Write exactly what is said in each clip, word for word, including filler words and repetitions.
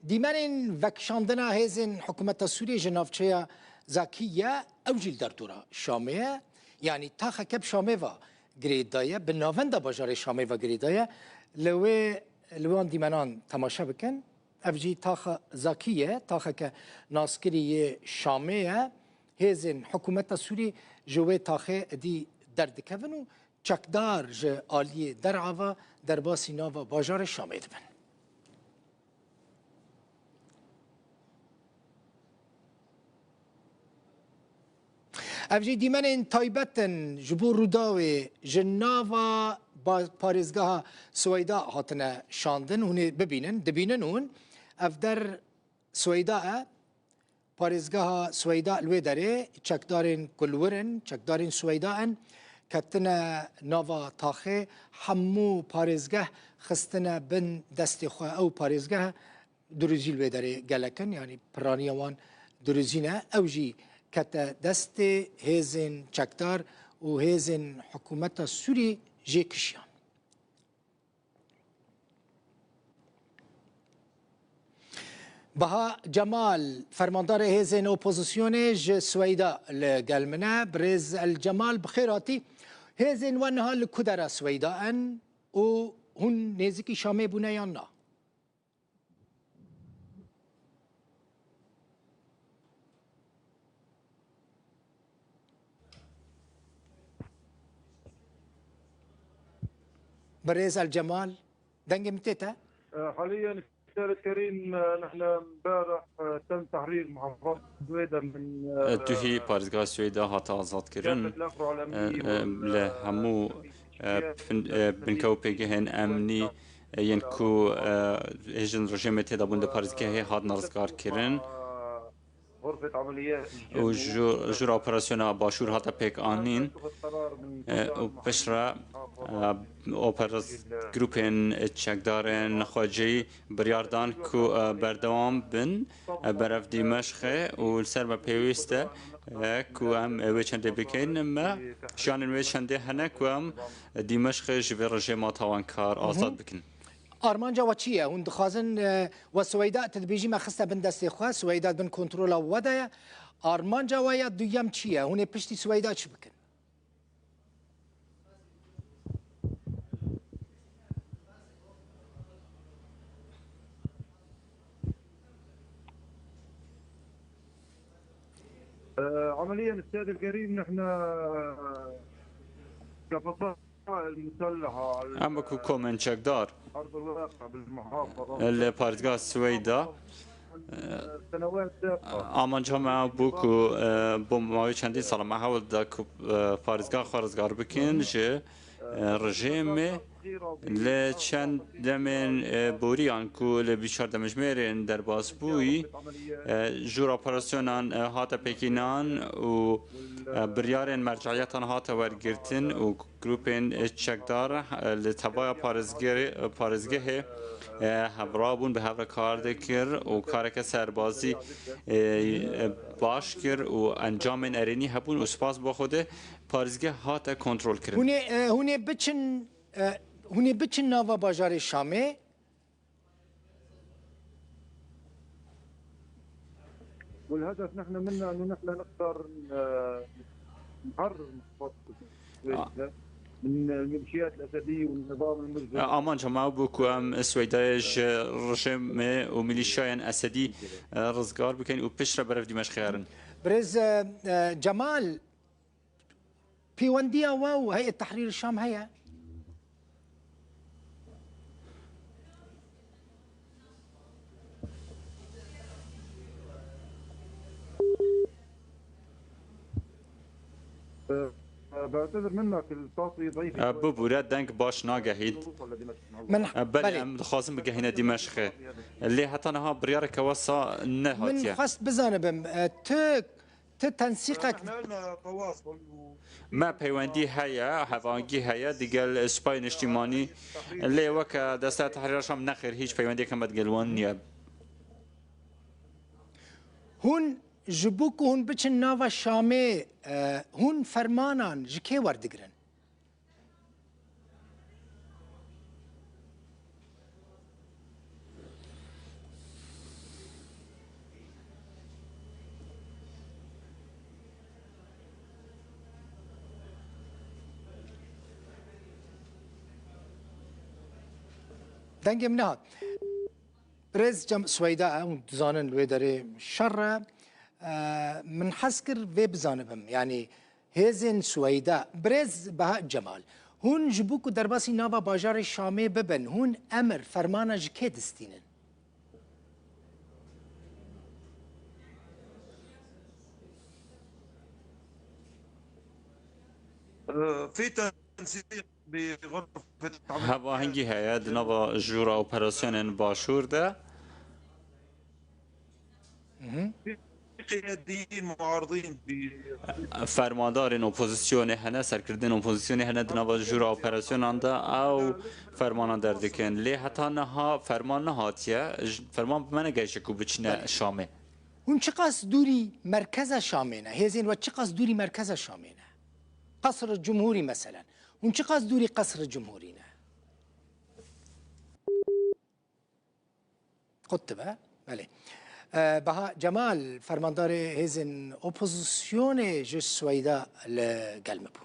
Dîmenên vekişandina hêzên hikûmeta Sûriyê ji navçeya Zakiye, ew jî li derdora Şamê ye. Yanî taxeke bi Şamê ve girêdaye, bi navenda bajarê Şamê ve girêdaye. Li wê, li wan dîmenan temaşe bikin. Ev jî taxa Zakiye, taxeke naskirî yê Şamê ye. Hêzên hikûmeta Sûrî ji wê taxê êdî derdikevin û çekdar ji aliyê derava derbasî nava bajarê Şamê dibin. Ev jî dîmenên taybet in ji bo Rûdawê ji nava ba-, parêzgeha Sweyda hatine şandin. Hûn ê bibînin, dibînin hûn. Ev der Sweyda e. Parêzgeha Sweyda li wê derê çekdarên ku li wir in, çekdarên Sweyda in, ketine nava taxê, hemû parêzgeh xistine bin destê xwe. Ew parêzgeh duruzî li wê derê gelek in, yanî piraniya wan duruzî ne. Ew jî kete destê hêzên çekdar û hêzên hikûmeta Sûrî jê kişiyan. Baha Cemal, fermandarê hêzên opozisyonê ji Sweyda li gel min e. Birêz El Cemal, bi xêr hatî. Hêzên we niha li ku dera Sweyda in û hûn nêzîkî Şamê bûne yan na? Birêz El Cemal, dengê min tê te? حاليا أستاذ الكريم، نحن امبارح تم تحرير محافظة سويدا من، E, tu hî parêzgeha Swêda hate azadkirin. E, e, li hemû, e, bin-, e, binke û pêgehên emnî, e, yên ku, e, hêzên rejîmê tê de bûn di parêzgehê hatin rizgarkirin. û jû-, jûra operasyona Başûr hate pêkanîn, e, û piştre, e, operas-, grûpên çekdarên xwecihî biryar dan ku, e, berdewam bin, e, berev Dîmeşqê û li ser me pêwîst e, e, ku em, e, wê çendê bikin. Me şiyanên wê çendê hene ku em Dîmeşqê ji vê rejêma tawankar azad bikin. Armanca we çi ye? Hûn dixwazin, e, we Sweyda, tu dibêjî me xiste bin destê xwe, Sweyda bin kontrola we de ye. Armanca we ya duyem çi ye? Hûn ê piştî Sweyda çi bikin? آه، عمليًا أستاذ الكريم، نحن كفصائل مسلحة على Em wekî komên çekdar أرض الواقع بالمحافظة li parêzgeha Sweyda, سنوات سابقة. Amanca me bû ku, e, bo mawê çendîn sala me hewl da ku, e, parêzgeha xwe rizgar bikin ji, e, rejîmê. Li çend demên, e, boriyan ku li bîst çar demjimêrên derbas bûyî, e, jûra operasyonan, e, hate pêkînan û, e, biryarên merceyetan hate wergirtin û grûpên, e, çekdar, e, li tevaya parêzgerê-, parêzgehê, e, hevra bûn, bi hev re kar dikir û kareke serbazî, e, e, baş kir û encamên erênî hebûn û spas bo Xwedê parêzgeh hate kontrolkirin. Hûn ê, e, hûn ê biçin E, hûn ê biçin nava bajarê Şamê? والهدف نحن منا أنه نحن نقدر ن-، نحرر محافظة سويسرا من الميليشيات الأسدية والنظام المجزري. Amanca me bû ku em Swêdayê ji rejîmê û milîşyayên Esedî, e, rizgar bikin û piştre berev Dîmeşqê herin. Birêz, e, e, Cemal, Pêwendiya we û Heyet Tehrîr Şam heye? بعتذر منك، الصوت ضعيف شوي. Bibûre, deng baş nagehît. Min, E, belê, belê. Em dixwazin bigehîne Dîmeşqê. Lê heta niha biryareke wesa nehatiye. Min xwest bizanibim, e, tu Ti tensîqek. Me peywendî heye, hevangî heye digel Sipayê Niştîmanî. Lê weke Desteya Tehrîra Şam nexêr hîç peywendiyeke me digel wan niye. Hûn ji bo ku hûn biçin nava Şamê, e, hûn fermanan ji kê werdigirin? Dengê min nehat. Birêz Cem Sweyda e, hûn dizanin li wê derê şer e. E, min hez kir vê bizanibim. Yanî hêzên Sweyda, birêz Beha Cemal, hûn ji bo ku derbasî nava bajarê Şamê bibin, hûn emir, fermana ji kê distînin? في تنسيق بغرفة عمل. Hevahîngî heye di nava jûra operasyonên Başûr de. قياديين معارضين ب- Fermandarên opozisyonê hene, serkirdên opozisyonê hene di nava jûra operasyonan de ew fermana derdikin. Lê heta niha ferman nehatiye, j-, ferman bi me negehişe ku biçine Şamê. Hûn çiqas dûrî merkeza Şamê ne? Hêzên we çiqas dûrî merkeza Şamê ne? Qesr Cumhurî meselen. Hûn çiqas dûrî Qesr Cumhurî ne? Qut dibe. Belê. E, Beha Cemal, fermandarê hêzên opozisyonê ji Sweyda li gel me bû.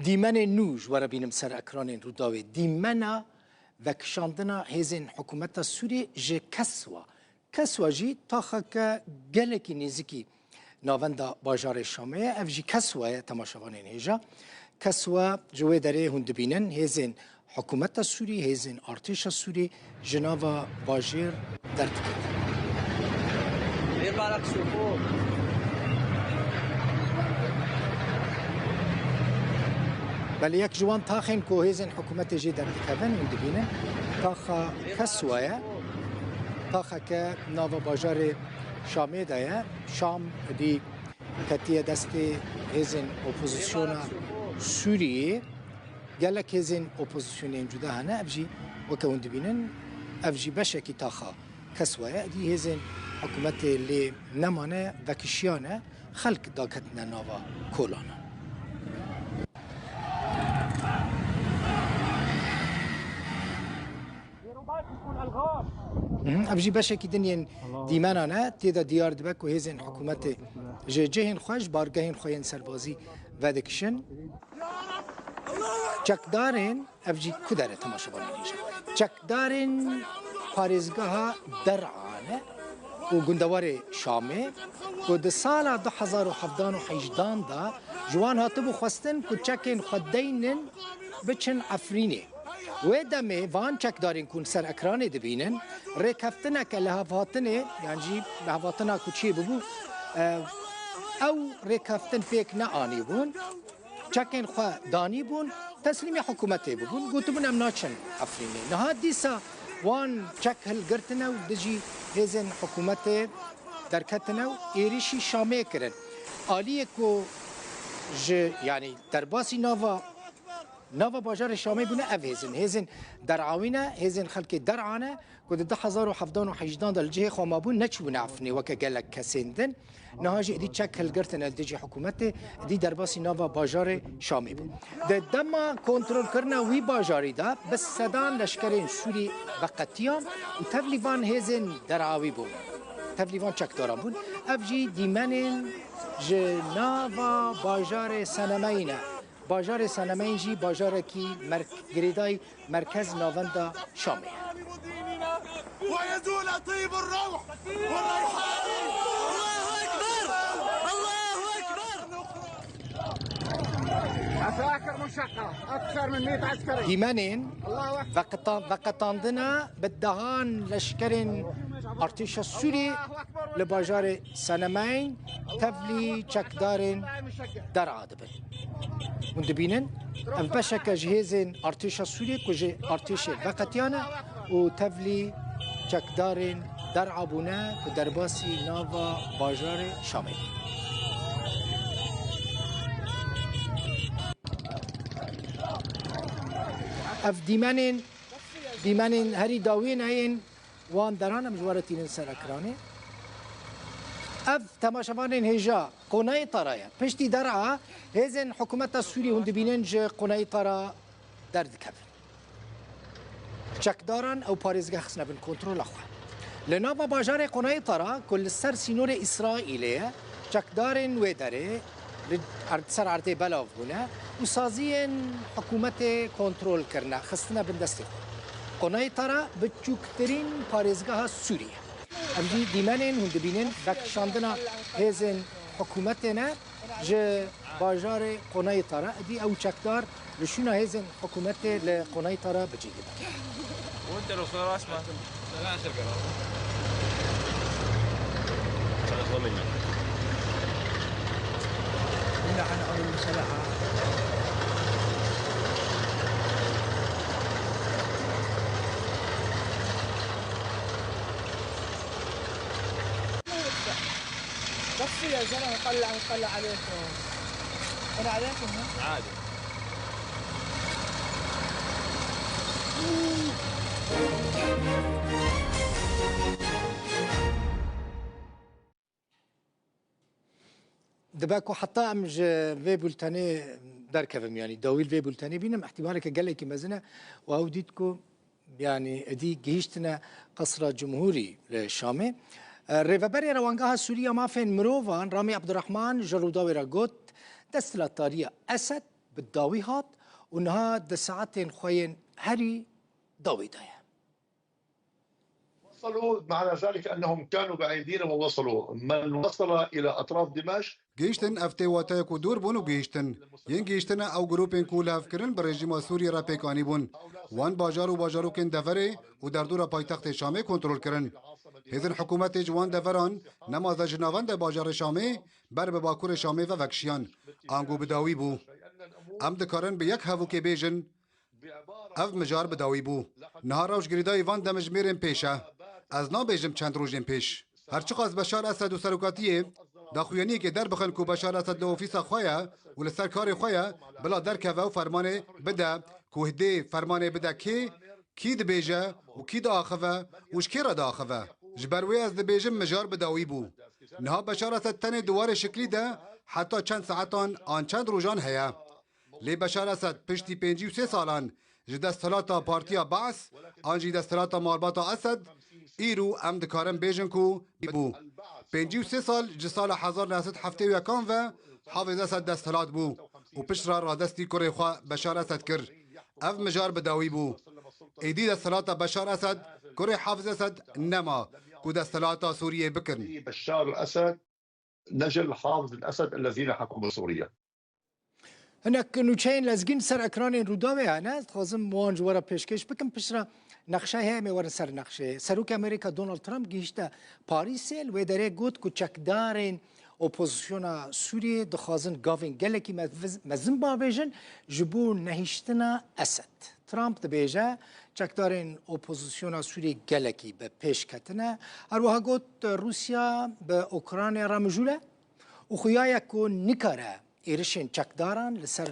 Dîmenê nû ji we re bînim ser ekranên Rûdawê. Dîmena vekişandina hêzên hikûmeta Sûriyê ji Keswa. Keswa jî taxeke gelekî nêzîkî navenda bajarê Şamê ye. Ev jî Keswa ye, temaşevanên hêja. Keswa ji wê derê hûn dibînin, hêzên hikûmeta Sûrî, hêzên artêşa Sûrî ji nava bajêr derdikevin. Belê yek ji wan taxên ku hêzên hikûmetê jê derdikevin, hûn dibînin, taxa Keswa ye. Taxeke nava bajarê Şamê de ye. Şam êdî ketiye destê hêzên opozisyona Sûriyê. Gelek hêzên opozisyonên cuda hene, ev jî weke hûn dibînin, ev jî beşekî taxa Keswa ye. Êdî hêzên hikûmetê lê nemane, vekişiyane, xelk daketine nava kolanan. Mhm, ev jî beşekî din yên dîmenan e. Tê de diyar dibe ku hêzên hikûmetê ji cihên xwe, ji bargehên xwe yên serbazî vedikişin. Çekdarên, ev jî ku der e, temaşevanên hêja. Çekdarên parêzgeha Der'a ne û gundewarê Şamê ku di sala du hezar û hevdan û hejdan de ji wan hatibû xwestin ku çekên xwe deynin biçin Efrînê. Wê demê van çekdarên ku ser ekranê dibînin, rêkeftineke lihevhatinê, yan jî lihevhatina ku çê bibû, e, ew rêkeftin pêk neanîbûn, çekên xwe danîbûn, teslîmê hikûmetê bibûn, gotibûn, em naçin Efrînê. Niha dîsa wan çek hilgirtine û dijî hêzên hikûmetê derketine û êrîşî Şamê kirin. Aliyê ku ji, yanî derbasî nava, nava bajarê Şamê bûne ev hêzin. Hêzên Der'awî ne, hêzên xelkê Der'a ne ku di du hezar û hevdan û hejdan de li cihê xwe mabûn, neçûbûne Efrînê weke gelek kesên din. Niha jî êdî çek hilgirtine li dijî hikûmetê, êdî derbasî nava bajarê Şamê bû. Di dema kontrolkirina wî bajarî de bi sedan leşkerên Sûrî veqetiyan û tevlî van hêzên Der'awî bûn. Tevlî van çekdaran bûn. Ev jî dîmenên ji nava bajarê Senemeyn e. Bajarê Senemeyn jî bajarekî merk-, girêdayî merkez navenda Şamê ye. ويزول طيب الروح والريحان. الله أكبر! الله أكبر! عساكر منشقة، أكثر من مية عسكري. Dîmenên veqetan-, veqetandina bi dehan leşkerên artêşa Sûrî li bajarê Senemeyn tevlî çekdarên Der'a dibin. Hûn dibînin, ev beşeke ji hêzên artêşa Sûriyê ku ji artêşê veqetiyane û tevlî çekdarên Der'a bûne ku derbasî nava bajarê Şamê bûn. Ev dîmenên, dîmenên herî dawiyên heyên wan deran em ji we re tînin ser ekranê. Ev temaşevanên hêja Qoneytara ye. Piştî Der'a hêzên hikûmeta Sûrî hûn dibînin ji Qoneytara derdikevin. Çekdaran ew parêzgeh xistine bin kontrola xwe. Li nava bajarê Qoneytara ku li ser sînorê Îsraîlê ye, çekdarên wê derê Li erd-, ser erdê belav bûne û saziyên hikûmetê kontrol kirine, xistine bin destê xwe. Qonayî Tara biçûktirîn parêzgeha Sûrî ye. Ev jî dîmenên hûn dibînin vekişandina hêzên hikûmetê ne ji bajarê Qonayî Tara. Edî ew çekdar li şûna hêzên hikûmetê li Qonayî Tara bi cî dibe. وانت لو صار اسمع. بس يا زلمه، طلع طلع عليكم. طلع عليكم، ها؟ عادي. Dibe ku heta em ji vê bultenê derkevin, yanî dawî li vê bultenê bînin, ihtimaleke gelekî mezin e û ew dît ku, yanî, êdî gihîştine Qesra Cumhurî li Şamê. E, Rêveberê Rewangeha Sûrî ya Mafên Mirovan Ramî Ebdurehman ji Rûdawê re got, desthilatdariya Esed bi dawî hat û niha di saetên xwe yên herî dawî de ye. وصلوا، معنى ذلك أنهم كانوا بعيدين ووصلوا. من وصل إلى أطراف دمشق Gihîştin, ev tê wateya ku dûr bûn û gihîştin. Yên gihîştine ew grûpên ku li hev kirin bi rejîma Sûriyê re pêk anîbûn. Wan bajar û bajarokên deverê û derdora paytextê Şamê kontrol kirin. Hêzên hikûmetê ji wan deveran nema ze ji navenda bajarê Şamê ber bi bakurê Şamê ve vekişiyan. Ango bi dawî bû. Em dikarin bi yek hevokê bêjin, Ev mijar bi dawî bû. Niha rewş girêdayî van demjimêrên pêş e. Ez nabêjim çend rojên pêş. Her çiqas Beşar Esed û serokatiyê daxuyaniyekê derbixin ku Beşar Esed li ofîsa xwe ye û li ser karê xwe ye, bila derkeve û fermanê bide ku hidê fermanê bide kê, kî dibêje û kî diaxive û ji kê re diaxive. Ji ber wê ez dibêjim mijar bi dawî bû. Niha Beşar Esed tenê di warê şiklî de heta çend saetan an çend rojan heye. Lê Beşar Esed piştî pêncî û sê salan ji desthilata Partiya Baas an jî desthilata malbata Esed, îro em dikarin bêjin ku bû. Pêncî û sê sal ji sala hezar neh sed heftê û yekan ve Hafiz Esed desthilat bû û pişt re radestî kurê xwe Beşar Esed kir. Ev mijar bi dawî bû. Êdî desthilata Beşar Esed kurê Hafiz Esed nema ku desthilata Sûriyê bikin. بشار الأسد نجل حافظ الأسد الذين حكموا سوريا. Hinek nûçeyên lezgîn ser ekranên Rûdawê hene, dixwazim wan ji we re pêşkêş bikim, piştre nexşe heye, em ê werin ser nexşeyê. Serokê Amerîka Donald Trump gihîşte Parîsê, li wê derê got ku çekdarên opozisyona Sûriyê dixwazin gavên gelekî meviz-, mezin bavêjin ji bo nehiştina Esed. Trump dibêje, çekdarên opozisyona Sûriyê gelekî bi pêş ketine. Her wiha got, Rûsya bi Ukraynayê re mijûl e û xuya ye ku nikare êrişên çekdaran li ser,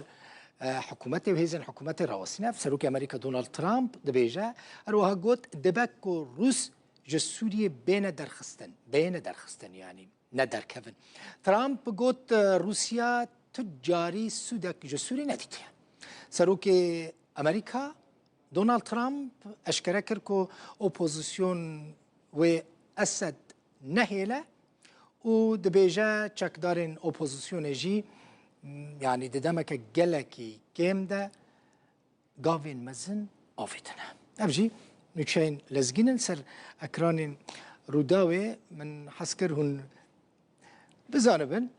e, hikûmetê û hêzên hikûmetê rawestîne. Serokê Amerîka Donald Trump dibêje, her wiha got, dibe ku Rûs ji Sûriyê bêne derxistin, bêne derxistin, yanî ne derkevin. Trump got, e, Rûsya tu carî sûdek ji Sûrî nedîtiye. Serokê Amerîka Donald Trump eşkere kir ku opozîsyon wê Esed nehêle û dibêje çekdarên opozîsyonê jî, yanî di demeke gelekî kêm de gavên mezin avêtine. Ev jî nûçeyên lezgîn in ser ekranên Rûdawê. Min hez kir hûn bizanibin.